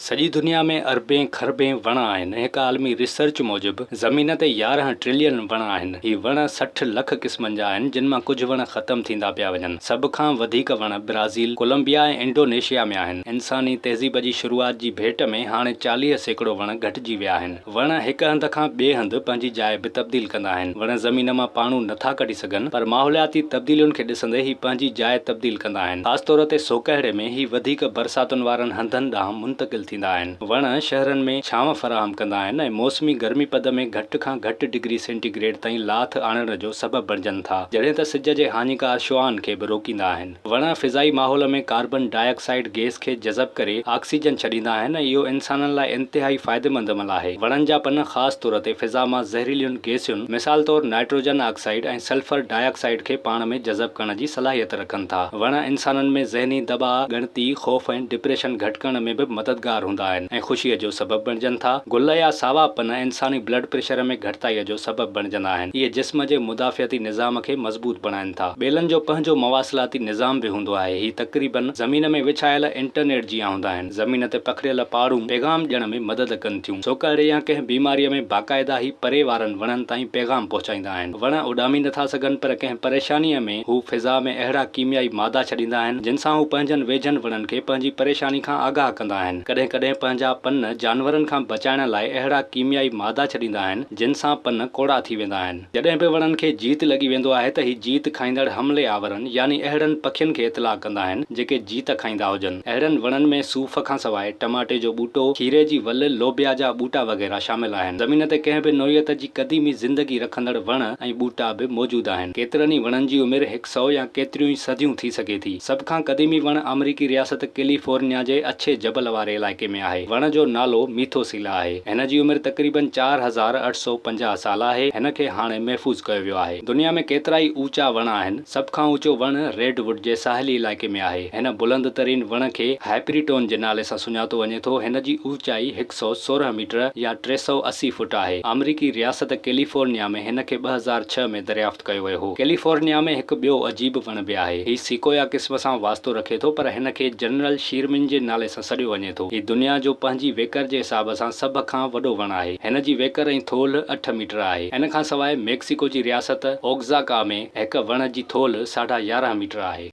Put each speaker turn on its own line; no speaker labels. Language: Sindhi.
سڄي دنيا ۾ اربين کربين وڻ آهن. هڪ عالمي ريسرچ موجب زمين تي 11 ٽريلين وڻ آهن. هي وڻ 60 لک قسمن جا آهن جن مان ڪجهه وڻ ختم ٿيندا پيا وڃن. سڀ کان وڌيڪ وڻ برازيل، ڪولمبيا ۽ انڊونيشيا ۾ آهن. انساني تهذيب جي شروعات جي ڀيٽ ۾ هاڻي 40% وڻ گهٽجي ويا آهن. وڻ هڪ هنڌ کان ٻئي هنڌ پنهنجي جاء به تبديل ڪندا آهن. وڻ زمين مان پاڻو نه ٿا ڪڍي سگهن پر ماحولياتي تبديلين کي ڏسندي هي پنهنجي جاء تبديل ڪندا آهن. خاص طور تي سوڪهڙي ۾ هي وڌيڪ برساتن وارن هنڌن ڏانهن منتقل ٿيندا آهن. وڻ شهرن ۾ ڇانو فراهم ڪندا آهن ۽ موسمي گرمي پد ۾ گهٽ کان گهٽ ڊگري سينٽي گريڊ تائين لاٿ آڻڻ جو سبب بڻجن ٿا جڏهن ته سج جي هاڃيڪار شعاعن کي به روڪيندا آهن. وڻ فضائي ماحول ۾ ڪاربن ڊاء آڪسائيڊ گئس کي جذب ڪري آڪسيجن ڇڏيندا آهن ۽ اهو انسانن لاء انتهائي فائديمند عمل آهي. وڻن جا پن خاص طور تي فضا مان زهريلين گئسين مثال طور nitrogen oxide ۽ sulphur dioxide کي پاڻ ۾ جذب ڪرڻ جي صلاحيت رکن ٿا. وڻ انسانن ۾ ذهني دٻاء، ڳڻتي، خوف ۽ ڊپريشن گهٽ ڪرڻ ۾ به مددگار هوندا آهن ۽ خوشيء جو سبب بڻجن ٿا. گل يا ساوا پن انساني بلڊ پريشر ۾ گهٽتائيء جو سبب بڻجندا آهن. اهي جسم جي مدافعتي نظام کي مضبوط بڻائن ٿا. ٿا. ٻيلن جو پنهنجو مواصلاتي نظام به هوندو آهي. هي تقريبن زمين ۾ وڇايل انٽرنيٽ جيان هوندا آهن. زمين تي پکڙيل پاڙون پيغام ڏيڻ ۾ مدد ڪن ٿيون. سوڪهڙي يا ڪنهن بيماريء ۾ باقاعده هي پري وارن وڻن تائين پيغام پهچائيندا آهن. وڻ اڏامي نٿا سگهن پر ڪنهن پريشانيء ۾ هو فضا ۾ اهڙا ڪيميائي مادا ڇڏيندا آهن، جن سان هو پنهنجن ويجهن وڻن کي پنهنجي پريشاني کان آگاهه ڪندا آهن. ڪڏهن ڪڏهن پنهنجا پن جانورن کان بچائڻ لاء اهڙا ڪيميائي مادا ڇڏيندا آهن، جن سان پن ڪوڙا ٿي ويندا آهن. جڏهن به وڻن کي جيت لڳي ويندو آهي ته هي جيت کائيندڙ حملي آورن يعني اهڙن پکين کي اطلاع ڪندا آهن جيڪي جيت کائيندا هجن. اهڙن وڻن ۾ صوف کان سواء ٽماٽي جو ٻوٽو، کيري جي ول، لوبيا جا ٻوٽا وغيره شامل آهن. زمين تي ڪنهن به نوعيت جي قديمي زندگي رکندڙ وڻ ۽ ٻوٽا به موجود آهن. ڪيترن ئي وڻن جي عمر هڪ سئو يا ڪيتريون ئي صديون ٿي سگهي ٿي. سڀ کان قديمي وڻ آمريڪي رياست ڪيليفورنيا جي اڇي جبل واري علائقي ۾ آهي. وڻ جو نالو ميٿوسيلا آهي. هن جي عمر تقريبن 4850 سال آهي. هن کي هاڻي محفوظ ڪيو ويو آهي. دنيا ۾ ڪيترائي اوچا وڻ آهن. سڀ کان اوچو وڻ ريڊ ووڊ جي ساحلي علائقي ۾ آهي. هن بلند ترين وڻ کي هائپريٽون جي نالي سان سڃاتو وڃي ٿو. هن جي اوچائي 116 ميٽر يا 380 فوٽ آهي. آمريڪي رياست ڪيليفورنيا ۾ هن کي 2006 ۾ دريافت ڪيو ويو هو. ڪيليفورنيا ۾ هڪ ٻيو عجيب وڻ به آهي. هي سيڪويا قسم سان واسطو رکي ٿو پر هن کي جنرل شيرمين جي نالي سان سڏيو وڃي ٿو. هي دنيا جو پنهنجي ويڪر جي حساب سان سڀ کان وڏو وڻ آهي. هن جي ويڪر ۽ ٿولهه اٺ ميٽر آهي. ان کان سواء ميڪسيڪو جي رياست اوگزاڪا ۾ هڪ وڻ جي ٿولهه ساڍا 11 ميٽر آهي.